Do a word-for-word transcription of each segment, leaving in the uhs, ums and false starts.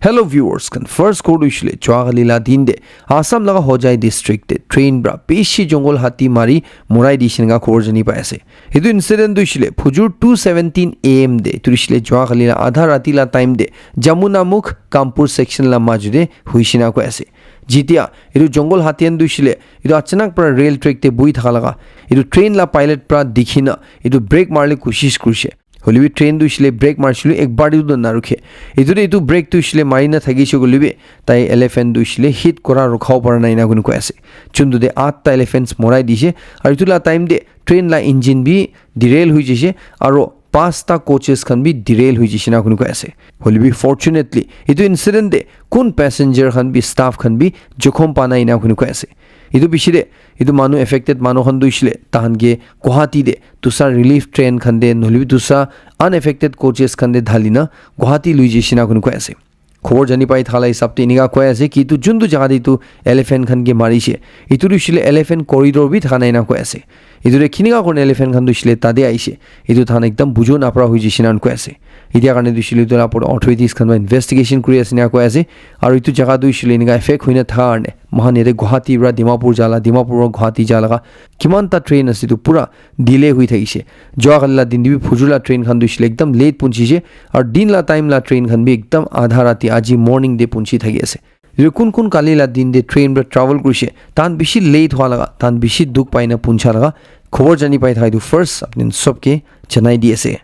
Hello viewers khan, first khobor tu hoishile jua kali la din te Assam laga Hojai district te train pra bishi jungle hati mari morai dise eneka khobor jani pai ase. Etu incident tu hoishile phujur two seventeen A M te, etu hoishile jua kali la adha rati la time te Jamunamukh Kampur section la maju te hoise eneka koi ase. Jitia etu jungle hati khan tu hoishile etu achanak pra rail track te buhi thaka laga etu train la pilot pra dikhi na etu brake marle koshish kurise. Hoilebi train tu hoishile brake marisile ek bar tu na rukhe. Etu te etu brake tu hoishile mari na thakise koilebi tai elephant tu hoishile hit kora rukha bo para nai eneka koi ase. Chuntu te atta elephants morai dise. Aru etu la time te train la engine bi derail hoi jaise aru pasta coaches khan bi derail hoi jaise eneka koi ase. Hoilebi fortunately etu incident te kun passenger khan bi staff khan bi jokhom pa nai eneka koi ase. Etu bishi te etu manu affected manu khan tu hoishile tahan ke Guwahati te dusa relief train khan te nohoilebi dusa unaffected coaches khan te dhalina Guwahati lui jaise eneka koi ase. Khobor jani pai thala hisab te eneka koi ase ki etu juntu jaga te etu elephant khan ke marise, etu tu hoishile elephant corridor bi thaka nai eneka koi ase. Etu te kineka kurina elephant khan tu hoishile tate aise, etu tahan ekdam bujo napra hoi jaise eneka koi ase. Etia karne tu hoishile etu la opor authorities khan para investigation kuri ase eneka koi ase. Aru etu jaga tu hoishile eneka affect hoina thaka karne moikhan yate Guwahati para Dimapur jala, Dimapur para Guwahati jalaga kiman ta train ase etu pura delay hoi thakise. Jua kali la din te bi phujur la train khan tu hoishile ekdam late punchise. Aru din la time la train khan bi ekdam adha rati aji morning te punchi thaki ase. Etu kun kun kali la din te train para travel kurise, tahan bishi late hua laga, tahan bishi dukh pai na puncha laga khobor jani pai thaka etu first apni khan sob ke janai di ase.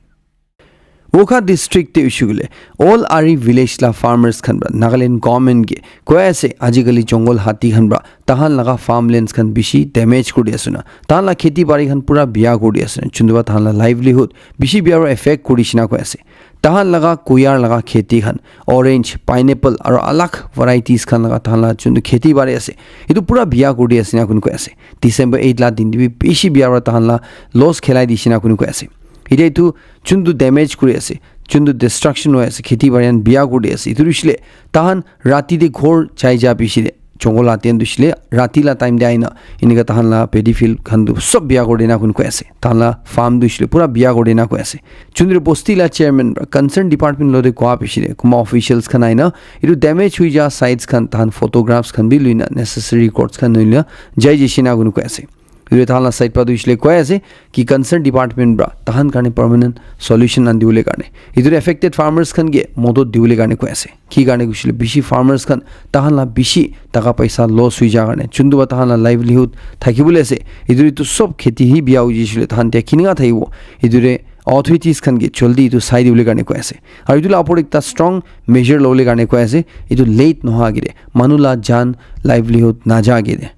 Wokha district te hoishe koile Old Ari village la farmers khan para Nagaland government ke koi ase ajikali jungle hati khan para tahan laga farmlands khan bishi damage kuri di ase na, tahan la kheti bari khan pura biya kuri di ase na, chuntu para tahan la livelihood bishi biya para affect kuri shina koi ase. Tahan laga kuyar laga kheti khan, orange, pineapple aru alag varieties khan laga tahan la chuntu kheti bari ase, etu pura biya kuri di ase na koi ase. December eight la din te bi bishi biya para tahan la loss khelai di shina koi ase. Etia etu chuntu damage kuri ase, chuntu destruction hoi ase, kheti bari khan biya kuri di ase, etu hoishile tahan rati te ghor jai ja bishi te jungle la ten tu hoishile rati la time te aina eneka tahan la paddy field khan tu sob biya kuri dina koi ase. Tahan la farm tu hoishile pura biya kuri dina koi ase. Chundri bosti la chairman para concern department lo te koa bishi te kuma officials khan aina etu damage hoi ja sites khan tahan photographs khan bi luina necessary records khan luina jai jaise na koi ase. Etu tahan la side para tu hoishile koi ase ki concern department para tahan karne permanent solution an dibole karne, etu affected farmers khan ke modot dibole karne koi ase. Ki karne koishile bishi farmers khan tahan la bishi taka paisa loss hoi ja karne, chuntu para tahan la livelihood thaki bole ase, etu etu sob kheti hi biya hoi jaisile tahan tia kinika thakibo, etu re authorities khan ke jaldi etu sai dibole karne koi ase. Aru etu la opor ekta strong measure lobole karne koi ase, etu late noha agete manu la jan livelihood naja agete.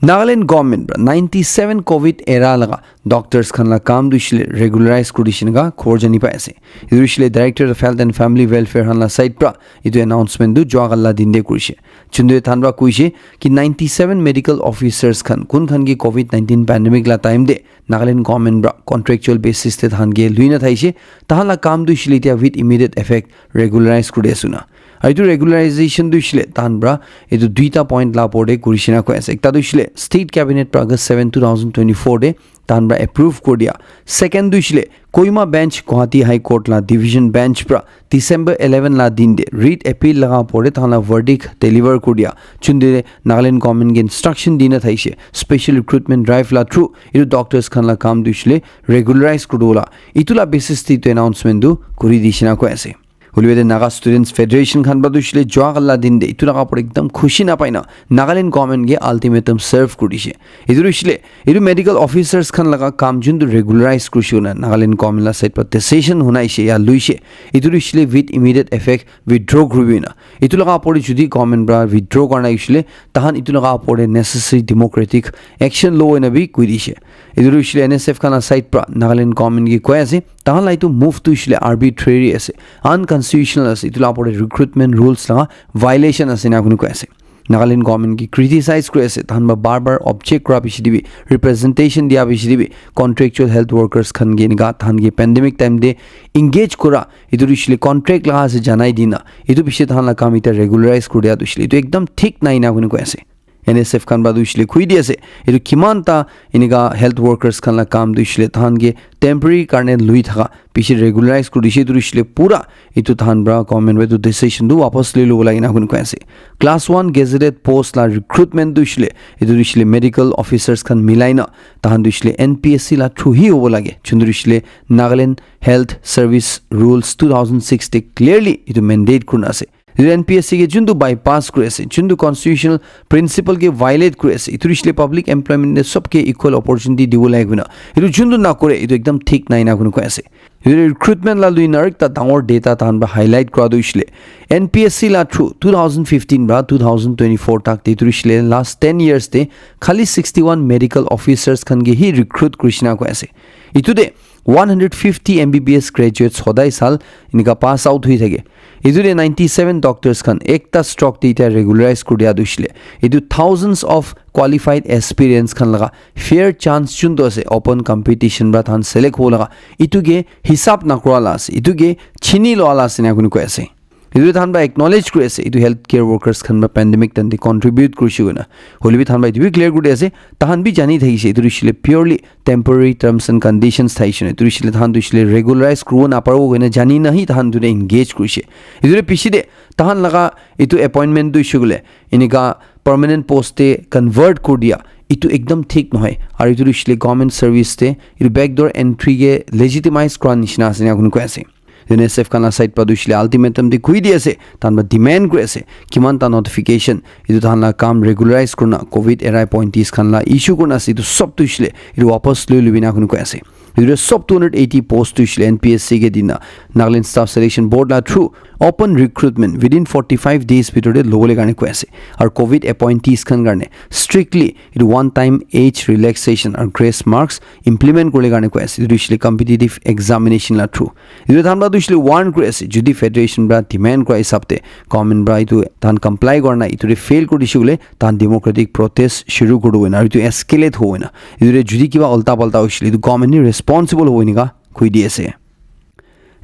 Nagaland government para ninety seven covid era laga doctors khan la kam tu hoishile regularize kuri shina khobor jani pai ase. Etu hoishile Director of Health and Family Welfare khan la side para etu announcement tu jua kali la din te kurise. Chuntu tahan para koise ki ninety seven medical officers khan kun khan ki covid nineteen pandemic la time te Nagaland government para contractual basis te tahan ke luina thaise, tahan la kam tu hoishile etia with immediate effect regularize kuri ase na. Aru etu regularization tu hoishile tahan para etu duita point la opor te kuri shina koi ase. Ekta tu hoishile state cabinet para August seven, two thousand twenty-four te tahan para approve kuri dia. Second tu hoishile Kohima bench Guwahati High Court la division bench para December eleven la din te writ appeal laga opor te tahan la verdict deliver kuri dia. Chuntu Nagaland government ke instruction dina thaise special recruitment drive la through etu doctors khan la kam tu hoishile regularize kuri dibola, etu la basis te etu announcement tu kuri di shina koi ase. Hoilebi te Naga Students Federation khan para tu hoishile jua kali la din te etu laga opor ekdam khushi na pai na Nagaland government ke ultimatum serve kuri dise. Etu tu hoishile etu medical officers khan laga kam juntu regularize kurise na Nagaland government la side para decision hunaise ya luise, etu tu hoishile with immediate effect withdraw kuribi na. Etu laga opor te jodi government para withdraw kora nai hoishile tahan etu laga opor te necessary democratic action lobo ena bi koi dise. Etu tu hoishile N S F khan la side para Nagaland government ke koi ase, tahan la etu move tu hoishile arbitrary ase, unconstitutional ase, etu la opor te recruitment rules laga violation ase ena koi ase. Nagaland government ke criticize kuri ase, tahan para bar bar object kura bishi te bi, representation dia bishi te bi, contractual health workers khan ke enika tahan ke pandemic time te engage kura, etu tu hoishile contract laga ase janai dina, etu bishi tahan la kam eta regularize kuri dia tu hoishile etu ekdam thik nai ena koi ase. N S F khan para tu hoishe le koi di ase, etu kiman ta enika health workers khan la kam tu hoishe le tahan ke temporary karne lui thaka piche regularize kuri dishe, etu hoishe le pura etu tahan para government para etu decision tu wapas loi lobo lage na koi koi ase. Class one gazetted post la recruitment tu hoishe le, etu tu hoishe le medical officers khan milai na tahan tu hoishe le N P S C la through hi hobo lage, chun tu hoishe le Nagaland Health Service Rules two thousand six te clearly etu mandate kurina ase. Etu N P S C ke juntu bypass kuri ase, juntu constitutional principle ke violate kuri ase, etu hoishe le public employment te sob ke equal opportunity dibo lage koina, etu juntu na kore, etu ekdam thik nai na koina koi ase. Etu recruitment la lui na ekta dangor data tahan para highlight kura tu hoishe le N P S C la through two thousand fifteen para two thousand twenty-four tak te etu hoishe le last ten years te khali sixty-one medical officers khan ke hi recruit kuri shina koi ase. Etu te one hundred fifty M B B S graduates hodai sal enika pass out hui thake. Etu te ninety-seven doctors khan ekta stroke te itya regularize kuri dia tu hoishe le, etu thousands of qualified aspirants khan laga fair chance juntu ase open competition para tahan select hobo laga, etu ke hisab na kura la ase, etu ke chini loa la ase na koi koi ase. Etu tahan para acknowledge kuri ase, etu healthcare workers khan para pandemic time te contribute kurishe koina. Hoile bi tahan para etu bi clear kuri ase, tahan bi jani thakishe, etu hoishe le purely temporary terms and conditions thakishe koina. Etu hoishe le tahan tu hoishe le regularize kuribo naparibo koina jani na hi tahan etu te engage kurishe. Etu te piche te tahan laga etu appointment tu hoishe koile enika permanent post te convert kuri dia, etu ekdam thik nohoi. Aru etu tu hoishe le government service te etu backdoor entry ke legitimize kura nishina ase na koi koi ase. N S F khan la side para tu hoishe le ultimatum te koi di ase, tahan para demand kuri ase, kiman ta notification, etu tahan la kam regularize kurina, covid era appointees khan la issue kurina ase, etu sob tu hoishe le etu wapas loi lobi na koi koi ase. Etu te sob two hundred eighty post tu hoishe le N P S C ke dina, Nagaland Staff Selection Board la through open recruitment within forty-five days bhitor te lobo le karne koi ase. Aru covid appointees khan karne strictly etu one time age relaxation aru grace marks implement kuri le karne koi ase. Etu tu hoishe le competitive examination la through. Etu tahan para tu hoishe le warn kuri ase, jodi federation para demand kura hisab te government para etu tahan comply kura nai, etu te fail kuri dishe koile tahan democratic protest shuru kuri dibo na, aru etu escalate hobo na. Etu te jodi kiba ulta palta hoishe le etu government ni responsible hobo enika koi di ase.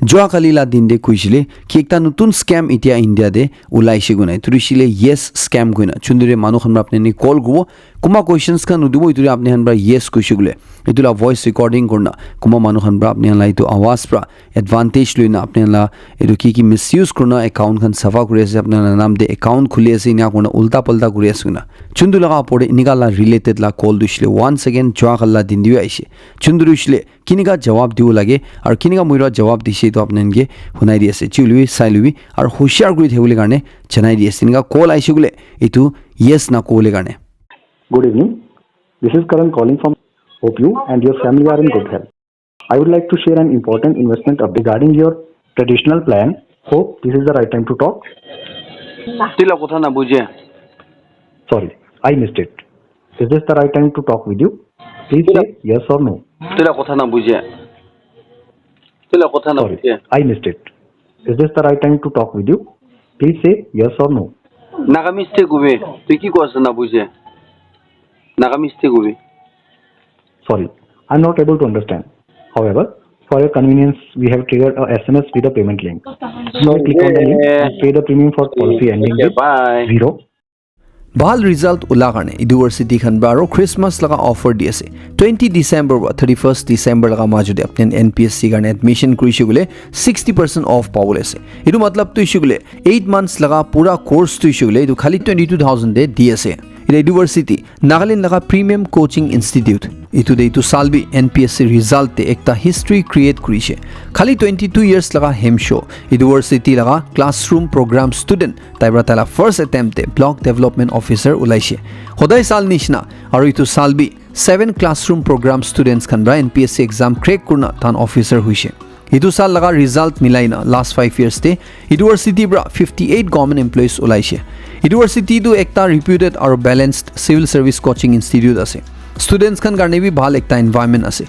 Jua kali la din te koishe le ki ekta notun scam itya India te ulaishe koina, etu tu hoishe le Yes scam koina, chundure manu khan para apni khan ke call kuribo, kunba questions khan udibo, etu te apni khan para yes koishe koile, etu la voice recording kurina, kunba manu khan para apni khan la etu awaz para advantage loina apni khan la etu ki ki misuse kurina account khan safa kuri ase, apni khan la naam te account khuli ase, ena kurina ulta palta kuri ase koina, chuntu laga opor te enika la related la call tu hoishe le once again jua kali la din te bi aishe. Chuntu tu hoishe le kinika jawab dibo lage, aru kinika moi para jawab dishe, etu apni khan ke hunai di ase. Chuli bi, sai lui bi, aru hoshiar kuri thakibole karne janai di ase. Enika call aishe koile, etu yes na kobole karne. Good evening. This is Karan calling from. Hope you and your family are in good health. I would like to share an important investment update regarding your traditional plan. Hope this is the right time to talk. Tila kotha na buje. Sorry, I missed it. Is this the right time to talk with you? Please say yes or no. Tila kotha na buje. Tila kotha na Sorry, buje. I missed it. Is this the right time to talk with you? Please say yes or no. Nagamese te kobi. Tui ki koi ase na buje. Nagamese te kobi. Sorry, I'm not able to understand. However, for your convenience, we have triggered a S M S with a payment link. Simply click on the link and pay the premium for policy ending Okay, with bye. Zero. Bhal result ula karne university khan para aru Christmas laga offer di ase. Twenty December para thirty-first December laga majot te apni N P S C karne admission kurishe koile sixty percent off pabole ase. Etu matlab tu hoishe koile eight months laga pura course tu hoishe koile etu khali twenty-two thousand te di ase. Etu university Nagaland laga premium coaching institute. Etu te etu saal bi N P S C result te ekta history create kurishe. Khali twenty-two years laga hemsho university laga classroom program student tai para tai la first attempt te block development officer ulaishe. Hodai saal nishina aru etu saal bi seven classroom program students khan para N P S C exam crack kurina tahan officer hoishe. Etu saal laga result milai na last five years te university para fifty-eight government employees ulaishe. University tu ekta reputed aru balanced civil service coaching institute ase. Students khan karne bi bhal ekta environment ase.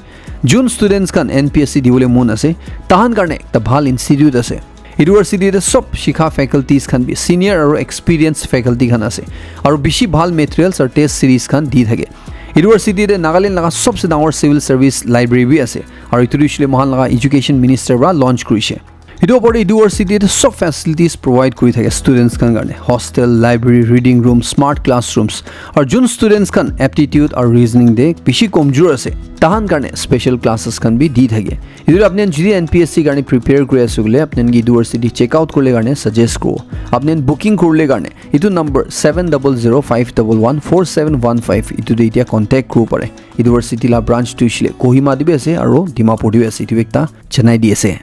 Jun students khan N P S C dibole mon ase, tahan karne ekta bhal institute ase. University te sob shikha faculties khan bi senior aru experienced faculty khan ase. Aru bishi bhal materials aru test series khan di thake. University te Nagaland laga sobse dangor civil service library bi ase. Aru etu tu hoishe le moikhan laga education minister para launch kurishe. Etu opor te university te sob facilities provide kuri thake students khan karne, hostel, library, reading room, smart classrooms, aru jun students khan aptitude aru reasoning te bishi komjor ase, tahan karne special classes khan bi di thake. Etu apni jodi N P S C karne prepare kuri ase koile, apni university check out kurle karne suggest kuro. Apni booking kurle karne etu number seven double zero five double one four seven one five, etu te etia contact kuri pare. University la branch tu hoishe le Kohima te bi ase aru Dimapur te bi ase, etu ekta janai di ase.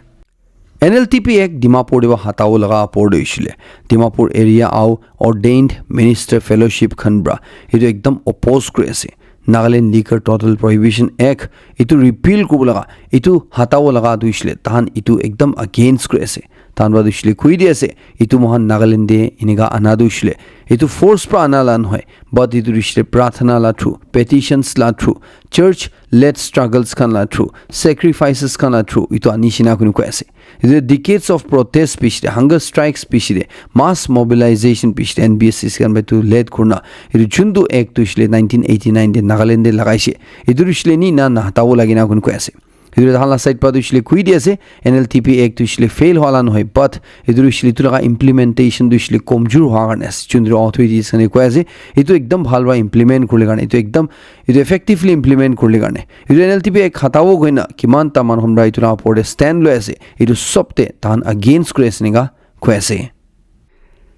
N L T P Act Dimapur te ba hatabo laga opor te hoishe le Dimapur area au ordained minister fellowship khan pra etu ekdam oppose kuri ase. Nagaland Liquor Total Prohibition Act etu repeal kuribo laga, etu hatabo laga tu hoishe le tahan etu ekdam against kuri ase. Tahan pra tu hoishe le koi di ase, etu mohan Nagaland te enika ana tu hoishe le etu force pra ana la nohoi, but etu tu hoishe le prathana la through, petitions la through, church led struggles khan la through, sacrifices khan la through etu ani shina kuni koi ase. Etu decades of protest piche te, hunger strikes piche te, mass mobilization piche te, N B S C khan pra etu led kurna etu juntu act tu hoishe le nineteen eighty nine te Nagaland te lagaishe. Etu tu hoishe le ni na na hatabo lage na kuni koi ase. Etu tahan la side pra tu hoishe le koi di ase, N L T P Act tu hoishe le fail hwa la nohoi, but etu tu hoishe le etu laga implementation tu hoishe le komjor hwa karne ase. Juntu authorities khan e koi ase, etu ekdam bhal pra implement kurle karne, etu ekdam, etu effectively implement kurle karne, etu N L T P Act hatabo koina kiman ta manu khan pra etu la opor te stand loi ase, etu sob te tahan against kuri ase enika koi ase.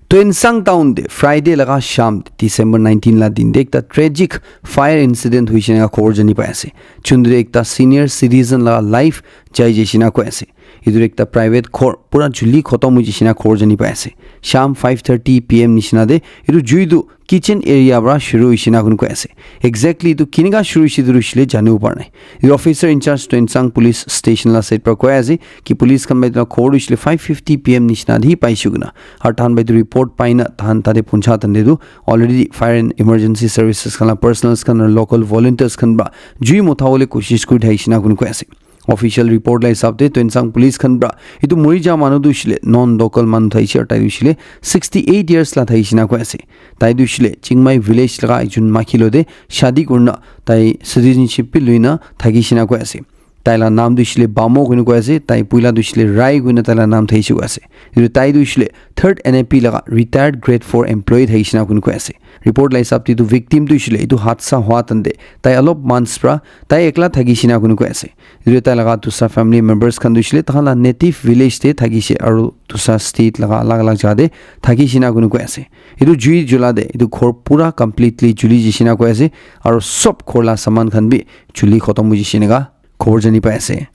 Tuensang town te Friday laga sham te, December nineteen la din te ekta tragic fire incident hoishe enika khobor jani pai ase. Juntu te ekta senior citizen laga life jai jaishe na koi ase. Etu ekta private ghor pura juli khotom hoi jaishe na khobor jani pai ase. Sham five thirty P M nishina te etu jui tu kitchen area pra shuru hoishe na kuni koi ase. Exactly etu kinika shuru hoishe etu hoishe le janibo para nai. Etu officer in charge Tuensang Police Station la side pra koi ase ki police khan pra etu la khobor hoishe le five fifty P M nishina te hi paishe koina. Aru tahan pra etu report paina tahan tate puncha tante tu already fire and emergency services khan la personnels khan aru local volunteers khan pra jui motha bole koshish kuri thaishe na kuni koi ase. Official report la hisab te Tuensang police khan pra etu mori ja manu tu hoishe le non local manu thaishe aru tai hoishe le sixty eight years la thaishe na koi ase. Tai tu hoishe le Chingmai village laga ekjon makhi lo te shadi kurina tai citizenship bi luina thakishe na koi ase. Tai la naam tu hoishe le Bamo koina koi ase, tai puila tu hoishe le Rai koina tai la naam thaishe koi ase. Etu tai tu hoishe le third N A P laga retired grade four employee thaishe na koina koi ase. Report la hisab te etu victim tu hoishe le etu hadsa hwa tante tai alop months pra tai ekla thakishe na koina koi ase. Etu tai laga dusra family members khan tu hoishe le tahan la native village te thakishe aru dusra state laga alag alag jaga te thakishe na koina koi ase. Etu jui jula te etu ghor pura completely juli jaishe na koi ase aru sob ghor la saman khan bi juli khotom hoi jaishe enika khobor jani pai ase.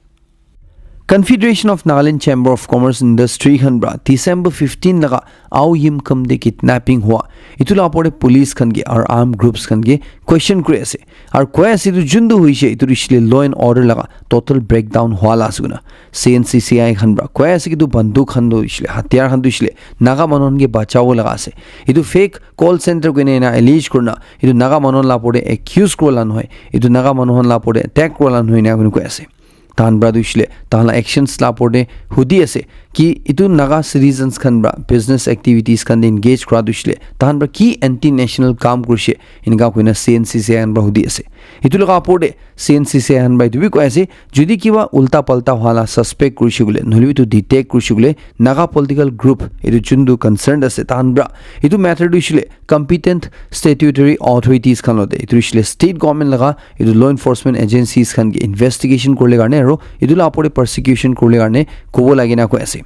Confederation of Nagaland Chamber of Commerce Industry khan pra December fifteen laga Ao Yimkhiung te kidnapping hua, etu la opor te police khan ke aru armed groups khan ke question kuri ase. Aru koi ase etu juntu hoishe etu hoishe le law and order laga total breakdown hua la ase koina. C N C C I khan pra koi ase ki etu banduk khan tu hoishe le, hatiyar khan tu hoishe le Naga manu khan ke bachabo laga ase. Etu fake call center koina ena allege kurina etu Naga manu khan la opor te accuse kuribo la nohoi, etu Naga manu khan la opor te attack kuribo la nohoi ena koi ase. Tahan pra tu hoishe le tahan la actions la opor te hudi ase ki etu Naga citizens khan pra business activities khan te engage kura tu hoishe le tahan pra ki anti national kam kurishe, enika koina C N C C I khan pra hudi ase. Etu laga opor te C N C C I khan pra etu bi koi ase, jodi kiba ulta palta hua la suspect kurishe koile nohole bi etu detect kurishe koile Naga political group etu juntu concerned ase tahan pra etu matter tu hoishe le competent statutory authorities khan lo te, etu hoishe le state government laga etu law enforcement agencies khan ke investigation kurle karne aru etu la opor te prosecution kurle karne kobo lage na koi ase.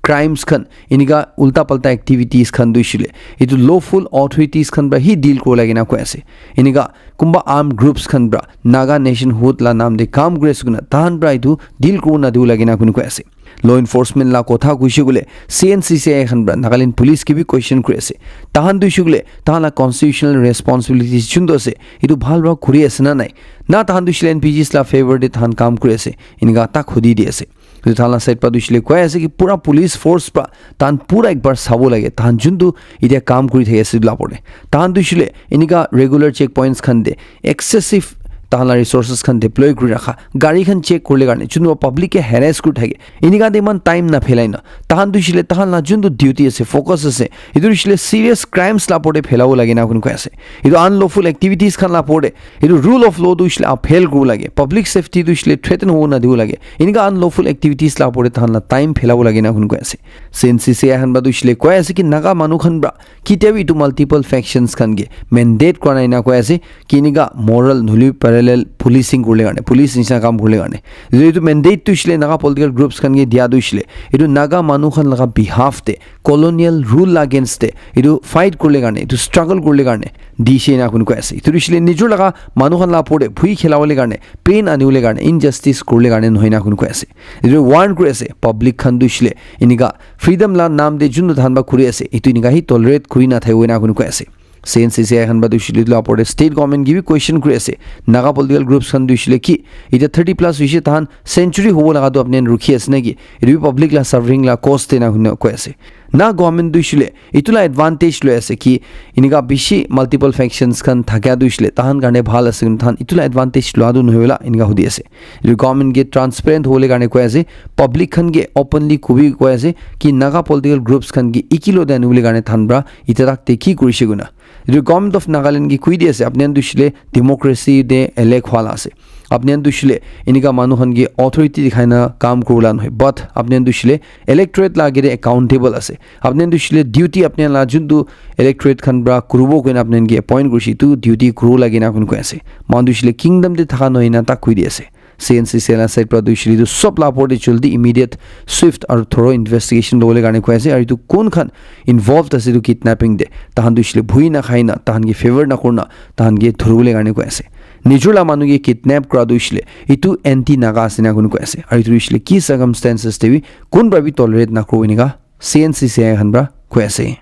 Crimes khan, enika ulta palta activities khan tu hoishe le etu lawful authorities khan pra hi deal kuribo lage na koi ase. Enika kunba armed groups khan pra Naga nationhood la naam te kam kuri ase koina tahan pra etu deal kuribo na dibo lage na koi ase. Law enforcement la kotha koishe koile C N C C I khan pra Nagaland police ke bi question kuri ase. Tahan tu hoishe koile tahan la constitutional responsibilities juntu ase, etu bhal pra kuri ase na nai? Na tahan tu hoishe le N P Gs la favour te tahan kam kuri ase, enika tak hudi di ase. Etu tahan la side pra tu hoishe le koi ase ki pura police force pra tahan pura ekbar sabo lage, tahan juntu etia kam kuri thaki ase etu la opor te. Tahan tu hoishe le enika regular checkpoints khan te excessive tahan la resources khan deploy kuri rakha, gari khan check kurle karne, juntu public ke harass kuri thake, inika te iman time na phelai na, tahan tu shile tahan la juntu duty ase, focus ase, etu shile serious crimes la porte phelabo lage na kuni koi ase. Etu unlawful activities khan la porte, etu rule of law tu shile upheld kuru lage, public safety tu shile threaten hobo na dibo lage. Inika unlawful activities la porte tahan la time phelabo lage na kuni koi ase. C N C C I khan ba tu shile koi ase ki Naga manu khan bra kitiya bi etu multiple factions khan ke mandate kora nai na koi ase, ki enika moral nohole parallel policing kurle karne, police nisina kam kurle karne. Etu, etu mandate tu shile Naga political groups khan ke dia tu shile, etu Naga manu khan laga behalf te, colonial rule la against te, etu fight kurle karne, etu struggle kurle karne, di she na kuni koi ase. Etu tu shile nijor laga manu khan la porte bhui khelabole karne, pain anibole karne, injustice kurle karne nohoi na kuni koi ase. Etu warn kuri ase, public khan tu shile, enika freedom la naam te juntu tahan ba kuri ase, etu enika hi tolerate kuri na thaibo na kuni koi ase. C N C C I khan ba tu shile etu la porte state government ke bi question kuri ase, Naga political groups khan tu shile ki, ita thirty plus hoise, tahan century hobo laga tu apni khan rukhi ase na ki, etu bi public la suffering la cause te na kuni koi ase. Na government tu shile, etu la advantage loi ase ki, enika bishi multiple factions khan thakia tu shile, tahan karne bhal ase, tahan etu la advantage lua tu nohoi la, enika hudi ase. Etu government ke transparent hobole karne koi ase, public khan ke openly kubi koi ase, ki Naga political groups khan ke iki lo de anibole karne tahan bra, ita tak te ki kurise kuna. Etu government of Nagaland ke koi di ase, apni khan tu shile democracy te elect hwa la ase. Apni khan tu shile enika manu khan ke authority dikhai na kam kurila nohoi. But apni khan tu shile electorate la agere accountable ase. Apni khan tu shile duty apni khan la juntu electorate khan pra kuribo koina apni khan ke appoint kurise, etu duty kuribo lage na koi ase. Moikhan tu shile kingdom te thaka nohoi na tak koi di ase. C N C C la side pra tu shile etu sob la opor te jaldi immediate, swift aru thorough investigation lobole karne koi ase. Aru etu kun khan involved ase etu kidnapping te, tahan tu shile bhui na khai na, tahan ke favor na kurna, tahan ke dhuribole karne koi ase. Nijor la manu ke kidnap kura tu shile etu anti Naga ase na koi ase. Aru etu shile ki circumstances te bi kun pra bi tolerate na kuribo enika C N C C I khan pra koi ase.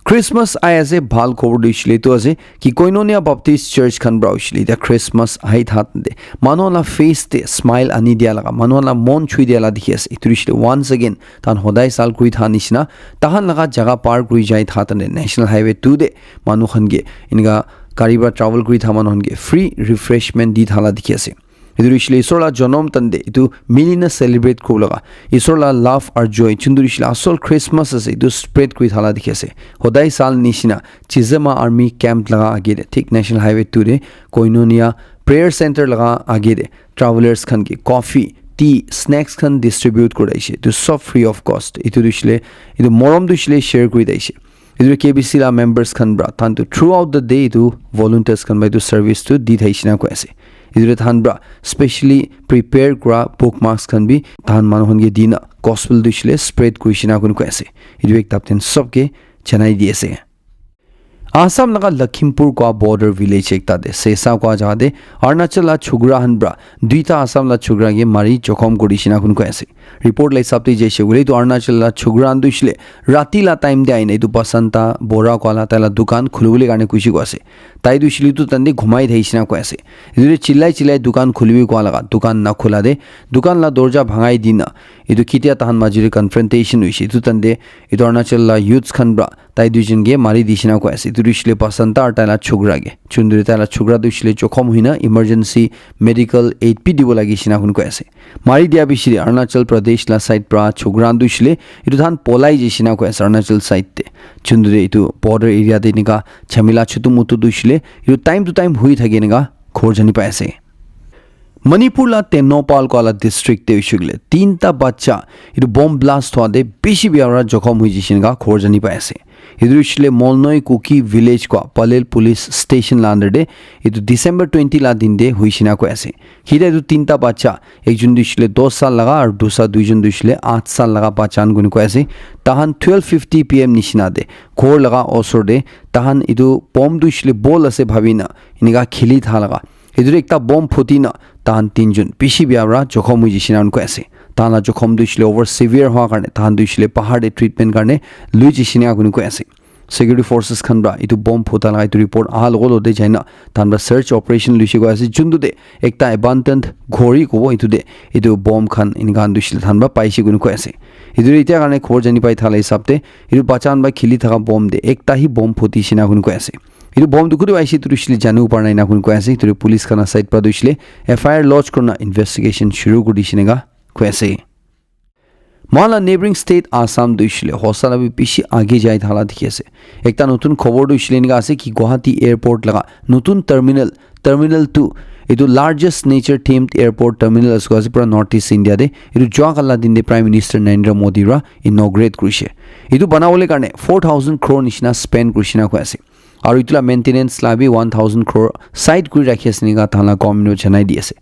Christmas ahi ase, bhal khobor tu hoishe le etu ase ki Koinonia Baptist Church khan pra hoishe le etia Christmas ahi thakte manu khan la face te smile ani dia laga, manu khan la mon chui dia la dikhi ase. Etu hoishe le once again tahan hodai sal kuri tha nishina, tahan laga jaga par kuri jai thakte National Highway two te manu khan ke enika gari pra travel kuri tha manu khan ke free refreshment di tha la dikhi ase. Etu hoishe le Isor la jonom tande etu mili na celebrate kuribo laga, Isor la love aru joy, juntu hoishe le asol Christmas ase, etu spread kuri tha la dikhi ase. Hodai sal nishina, Chizema Army Camp laga age te, thik National Highway two te, Koinonia Prayer Center laga age te, travelers khan ke coffee, tea, snacks khan distribute kuri thaishe. Etu sob free of cost. Etu hoishe le, etu morom tu hoishe le share kuri thaishe. Etu K B C la members khan pra, tahan tu throughout the day etu volunteers khan pra etu service tu di thaishe na koi ase. Etu tahan pra specially prepare kura bookmarks khan bi tahan manu khan ke di na gospel tu hoishe le spread kurishe na koi ase. Etu ekta ten sob ke janai di ase. Assam laga Lakhimpur koi border village ekta te, Sesa koi jaga te, Arunachal la chukra khan pra, duita Assam la chukra ke mari jokhom kurishe na koi ase. Report la hisab te jaise koile etu Arunachal la chukra khan tu hoishe le rati la time te ahina etu Basanta Bora koi la tai la dukan khulibole karne kushi koi ase. Tai tu hoishe le etu tande ghumai thaishe na koi ase. Etu te chillai chillai dukan khulibi koi laga, dukan na khula te, dukan la dorja bhangai di na, etu ketia tahan maji te confrontation hoishe, etu tande etu Arunachal la youths khan pra tai duijon ke mari dishe na koi ase. Etu tu hoishe le Basanta aru tai la chukra ke. Juntu tai la chukra tu hoishe le jokhom hoina emergency medical aid bi dibo lagishe na koi ase. Mari dia piche te Arunachal Pradesh la side pra chukra khan tu hoishe le etu tahan polai jaishe na koi ase Arunachal side te. Juntu te etu border area te enika jhamela chutu mutu tu hoishe le etu time to time hoi thake enika khobor jani pai ase. Manipur la Tengnoupal koi la district te hoishe koile tinta bacha etu bomb blast hwa te bishi bia para jokhom hoi jaishe enika khobor jani pai ase. Etu hoishe le Molnoi Kuki village koi Palel police station la under te etu December twenty la din te hoishe na koi ase. Hita etu tinta bacha, ekjon tu hoishe le dos sal laga aru dusa duijon tu hoishe le aat sal laga bacha khan koi ase. Tahan twelve fifty P M nishina te ghor laga osor te tahan etu bomb tu hoishe le ball ase bhabi na enika kheli tha laga, etu te ekta bomb phuti na tahan tinjon bishi bia para jokhom hoi jaishe na koi ase. Tahan la jokhom tu hoishe le over severe hwa karne tahan tu hoishe le bahar te treatment karne loi jaishe na koi ase. Security forces khan pra etu bomb phuta laga etu report aha logo logo te jaina tahan pra search operation luishe koi ase. Juntu te ekta abandoned ghor hi kobo, etu te etu bomb khan enika khan tu hoishe le tahan pra paishe koi ase. Etu te etia karne khobor jani pai tha la hisab te etu bacha khan pra kheli thaka bomb te ekta hi bomb phutishe na koi ase. Etu bomb tu kutu aise tu hoishe le janibo para nai ena koi kena koi ase. Etu police khan la side para tu hoishe le F I R lodge kurina investigation shuru kuri dishe ena koi ase. Moikhan la neighboring state Assam tu hoishe le hosa la bi bishi age jai thala dikhi ase. Ekta notun khobor tu hoishe le enika ase ki Guwahati airport laga notun terminal, terminal two, etu largest nature themed airport terminal ase koi ase pura North East India te. Etu jua kala din te Prime Minister Narendra Modi para inaugurate kurishe. Etu banabole karne four thousand crore nishina spend kurishe na koi ase. Aru etu la maintenance la bi one thousand crore side kuri rakhi ase enika tahan la government para janai di ase.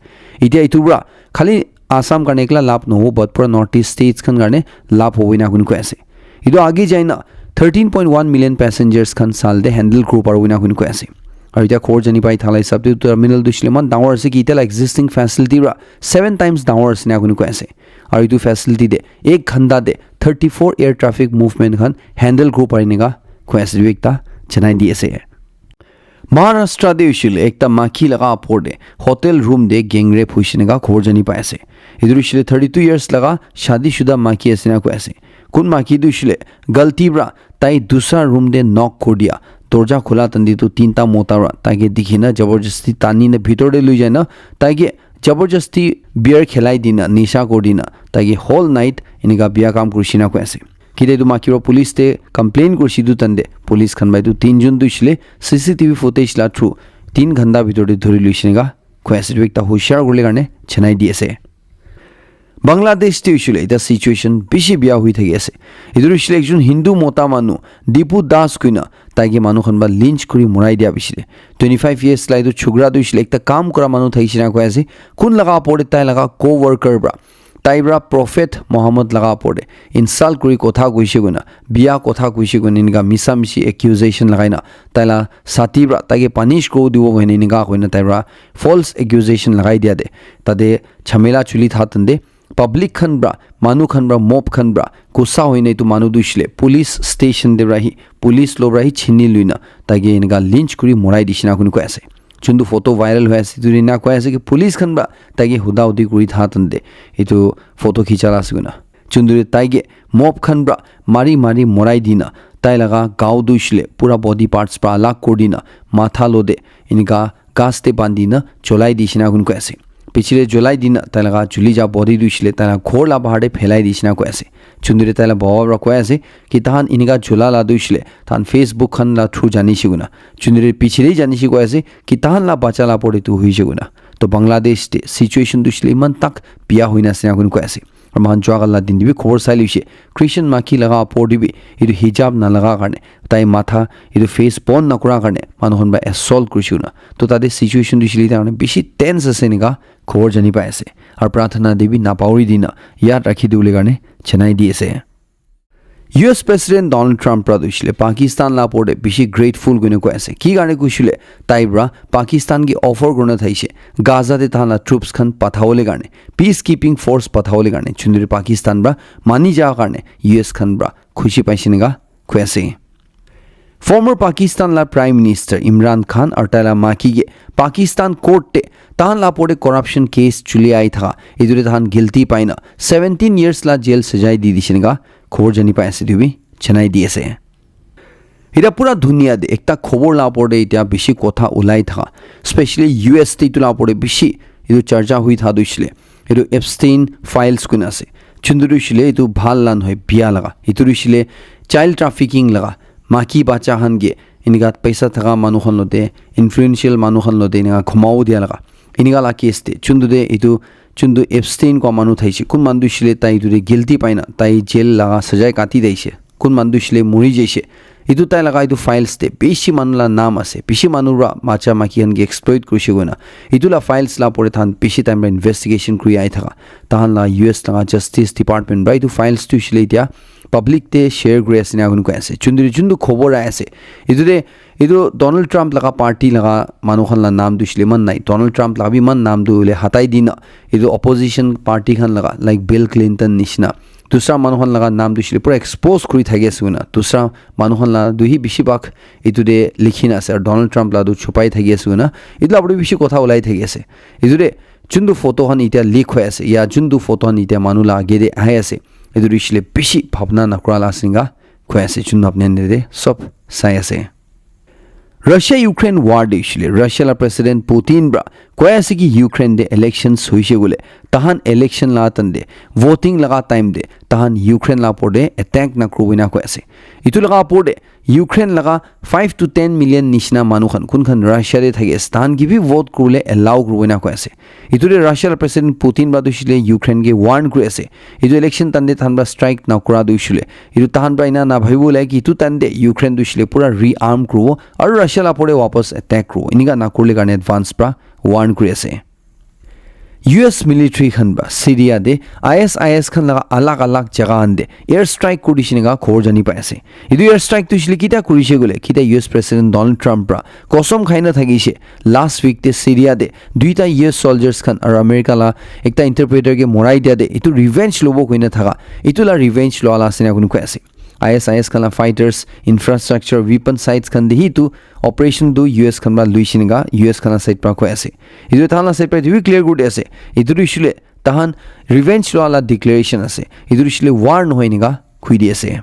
Etia etu para khali Assam karne ekla lab nohobo, but pura North East states khan karne lab hobo ena koi kena koi ase. Etu age jai na thirteen point one million passengers khan sal te handle kuri paribo ena koi kena koi ase. Aru etia khobor jani pai thala hisab te terminal tu hoishe le eman dangor ase ki etia la existing facility para seven times dangor ase ena koi kena koi ase. Aru etu facility te ek ghanta te thirty four air traffic movement khan handle kuri pari ena koi ase etu ekta janai di ase. Maharashtra te hoishe le ekta maki laga opor te hotel room te gang rape hoishe ena khobor jani pai ase. Etu hoishe le thirty two years laga shadi shuda maki ase ena koi ase. Kun maki tu hoishe le galti para tai dusra room te knock kuri dia, dorja khula tandi tu tinta mota para tai ke dikhi na jabardasti tani na bhitor te lui jai na tai ke jabardasti beer khelai dina, nisha kuri dina, tai ke whole night enika bia kam kurishe na koi ase. Kile etu maki para police te complain kurishe etu time te police khan para etu tinjon tu hoishe le C C T V footage la through tin ghanta bhitor te dhuri luishe ena koi ase. Etu ekta hushiar kuribole karne janai di ase. Bangladesh te hoishe le etia situation bishi bia hui thaki ase. Etu hoishe le ekjon Hindu mota manu Dipu Das koina tai ke manu khan para lynch kuri morai dia bishi de. Twenty five years la etu chokra tu hoishe le ekta kam kura manu thakishe ena koi ase. Kun laga opor te tai laga co-worker para tai para Prophet Muhammad laga opor te insult kuri kotha koishe koina, bia kotha koishe koina enika misa mishi accusation lagai na tai la sati para tai ke punish kuri dibo koina enika koina tai para false accusation lagai dia te tate jhamela chuli tha tande public khan para, manu khan para, mob khan para gussa hoina etu manu tu hoishe le police station te para hi, police lo para hi chini luina tai ke enika lynch kuri morai dishe ena koi kena koi ase. Chuntu photo viral hoi ase etu ena koi ase ki police khan para tai ke huda hudi kuri tha tande etu photo khicha la ase koina. Chuntu tai ke mob khan para mari mari morai dina tai laga gao tu hoishe le pura body parts para alag kuri dina matha lo te enika ghas te bandi na cholai dishe ena koi kena koi ase. Piche te cholai dina tai laga chuli ja body tu hoishe le tai laga ghor la bahar te phelai dishe ena koi ase. Chuntu te tai la baba para koi ase ki tahan enika chola la tu hoishe le tahan Facebook khan la through janishe koina. Chuntu te piche te janishe koi ase ki tahan la bacha la opor te tu hoishe koina. To Bangladesh te situation tu hoishe le eman tak bia hoina ase ena koi kena koi ase. Aru moikhan jua kala din te bi khobor sai luishe Christian maki laga opor te bi etu hijab na laga karne tai matha etu face bon na kura karne manu khan para assault kurishe koina. To tate situation tu hoishe le etia karne bishi tense ase enika khobor jani pai ase. Aru prarthana te bi na pauri dina yad rakhi dibole karne janai di ase. U S President Donald Trump para tu hoishe le Pakistan la opor te bishi grateful koi kena koi ase. Ki karne koishe le tai para Pakistan ke offer kurina thaishe Gaza te tahan la troops khan pathabole karne, peacekeeping force pathabole karne, chuntu te Pakistan para mani ja karne U S khan para khushi paishe enika koi ase. Former Pakistan la Prime Minister Imran Khan aru tai la maki ke Pakistan court te tahan la opor te corruption case chuli ai thaka etu te tahan guilty paina seventeen years la jail sajai di dishe enika khobor jani pai ase etu bi janai di ase. Etia pura dunia te ekta khobor la opor te etia bishi kotha ulai thaka, specially U S te etu la opor te bishi etu charcha hui tha tu hoishe le etu Epstein files koina ase. Chuntu tu hoishe le etu bhal la nohoi, bia laga. Etu tu hoishe le child trafficking laga, maki bacha khan ke enika paisa thaka manu khan lote, influential manu khan lote enika khumabo dia laga. Enika la case te chuntu te etu chuntu Epstein kua manu thaishe, kun manu tu hoishe le tai etu te guilty paina tai jail laga sajai kati daishe, kun manu tu hoishe le muri jaishe. Etu tai laga etu files te bishi manu la naam ase, bishi manu para bacha maki khan ke exploit kurishe koina. Etu la files la opor te tahan bishi time para investigation kuri ai thaka. Tahan la U S laga Justice Department para etu files tu hoishe le etia public te share kuri ase ena koi kena koi ase. Chuntu te chuntu khobor ai ase. Etu te etu Donald Trump laga party laga manu khan la naam tu hoishe le eman nai. Donald Trump laga bi eman naam tu hoile hatai dina etu opposition party khan laga like Bill Clinton nishina dusra manu khan laga naam tu hoishe le pura expose kuri thaki ase koina. Dusra manu khan la tu hi bishi bhag etu te likhi na ase aru Donald Trump la tu chupai thaki ase koina. Etu la opor te bishi kotha ulai thaki ase. Etu te chuntu photo khan etia leak hoi ase ya chuntu photo khan etia manu la age te ahi ase, etu tu hoishe le bishi bhabna na kura la ase enika koi ase. Chuntu apni khan te sob sai ase. Russia Ukraine war te hoishe le Russia la President Putin pra koi ase ki Ukraine te elections hoishe koile tahan election la tan te voting laga time te tahan Ukraine la opor te attack na kuribo ena koi ase. Itu laga opor te Ukraine laga five to ten million nishina manu khan kun khan Russia te thaki ase tahan ki bi vote kuribole allow kuribo ena koi ase. Itu te Russia la President Putin pra tu hoishe le Ukraine ke warn kuri ase. Itu election tan te tahan pra strike na kura tu hoishe le itu tahan pra ena na bhabibo lage ki itu tan te Ukraine tu hoishe le pura rearm kuribo aru Russia la opor te wapas attack kuribo. Enika na kurile karne advance pra warn kuri ase. U S military khan pra Syria te I S I S khan laga alag alag jaga khan te air strike kuri dishe ena khobor jani pai ase. Itu air strike tu hoishe le kitia kurishe koile kitia U S President Donald Trump pra kosam khai na thakishe last week te Syria te duita U S soldiers khan aru America la ekta interpreter ke morai dia te itu revenge lobo koina thaka itu la revenge loa la ase ena koi ase. I S I S khan la fighters, infrastructure, weapon sites khan te hi itu operation tu U S khan pra luishe ena U S khan la side pra koi ase. Itu tahan la side pra itu bi clear kuri di ase. Itu tu hoishe le tahan revenge loa la declaration ase. Itu tu hoishe le war nohoi ena koi di ase.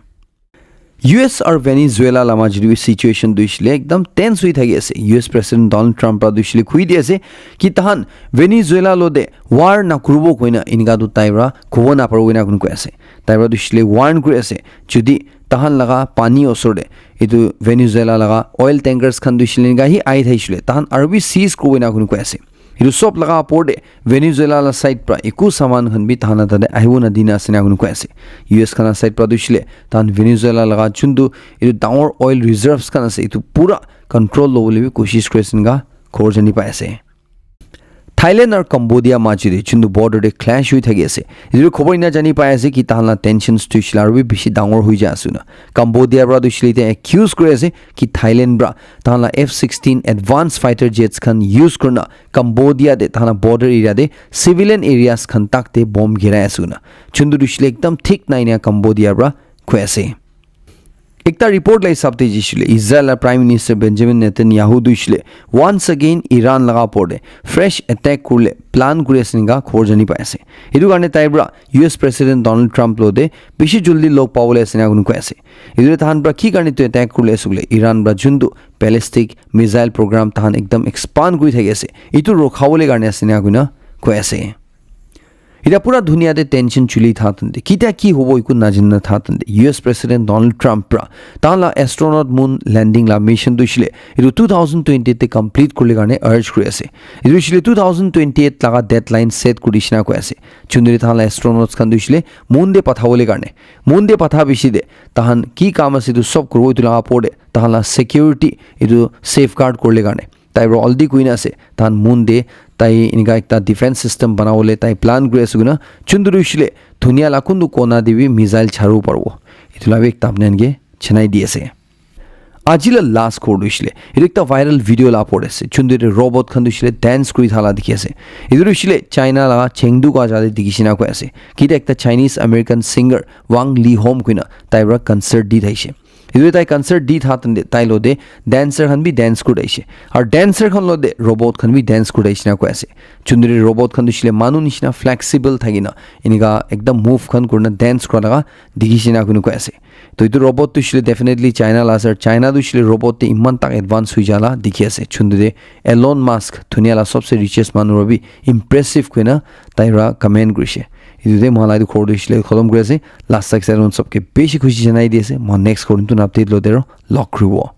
U S aru Venezuela la majot te situation tu hoishe le ekdam tense hoi thaki ase. U S President Donald Trump pra tu hoishe le koi di ase ki tahan Venezuela lo te war na kuribo koina enika tu tai pra kobo na paribo ena koi ase. Tai pra tu hoishe le warn kuri ase. Jodi tahan laga pani osor te itu Venezuela laga oil tankers khan tu hoishe le enika hi ai thakishe le tahan aru bi seize kuribo ena koi ase. Itu sob laga opor te Venezuela la side pra eku saman khan bi tahan la tate ahibo na dina ase ena koi ase. U S khan la side pra tu hoishe le tahan Venezuela laga juntu itu dangor oil reserves khan ase itu pura control lobole bi koshish kuri ase ena khobor jani pai ase. Thailand aru Cambodia majot te juntu border te clash hoi thaki ase. Itu khobor ena jani pai ase ki tahan la tensions tu hoishe le aru bi bishi dangor hoi ja ase na. Cambodia pra tu hoishe le ite accuse kuri ase ki Thailand pra tahan la F sixteen advanced fighter jets khan use kurina Cambodia te tahan la border area te civilian areas khan tak te bomb girai ase na. Juntu tu hoishe le ekdam thik nai na Cambodia pra koi ase. Ekta report la hisab te jishe le Israel la Prime Minister Benjamin Netanyahu tu hoishe le once again Iran laga opor te fresh attack kurile plan kuri ase ena khobor jani pai ase. Itu karne tai pra U S President Donald Trump lo te bishi jaldi log pabole ase ena koi ase. Itu tahan pra ki karne tu attack kurile ase koile Iran pra juntu ballistic missile program tahan ekdam expand kuri thaki ase. Itu rokhabole karne ase ena koi ase. Etiya pura dunia te tension chuli tha tante, kitia ki hobo eku najana tha tante, U S President Donald Trump pra tahan la astronaut moon landing la mission tu hoishe le etu two thousand twenty te complete kuribole karne urge kuri ase. Etu hoishe le two thousand twenty-eight laga deadline set kuri dishina koi ase. Chunduri tahan la astronauts khan tu hoishe le moon te pathabole karne, moon te patha bishi te tahan ki kam ase etu sob kuribo, etu laga opor te tahan la security etu safeguard kuribole karne. Tai para already koina ase, tahan moon te tai enika ekta defense system banabole tai plan kuri ase koina, chunduri hoishe le dunia la kuntu kona te bi missile charibo paribo. Etu la bi ekta apni khan ke janai di ase. Aji la last khobor tu hoishe le, etu ekta viral video la opor te ase, chunduri robot khan tu hoishe le dance kuri thala dikhi ase. Etu tu hoishe le China la Chengdu ka jaga te dikhi shina koi ase. Kita ekta Chinese American singer Wang Leehom koina tai para concert di thaishe. Etu tai concert di tha tante tai lo te dancer khan bi dance kuri thaishe. Aru dancer khan lo te robot khan bi dance kuri thaishe na koi ase. Chunduri robot khan tu hoishe le manu nishina flexible thakina enika ekdam move khan kurina dance kura laga dikhi shina koina koi ase. To etu robot tu hoishe le definitely China la ase. China tu hoishe le robot te iman tak advance hoi jala dikhi ase. Chunduri Elon Musk, dunia la sobse richest manu para bi impressive koina tai para comment kurishe. Etu te moikhan la etu khobor tu hoishe le khotom kuri ase. Last tak sai mon sobke bishi khushi janai di ase. Moikhan next khobor notun update lo te aro log kuribo.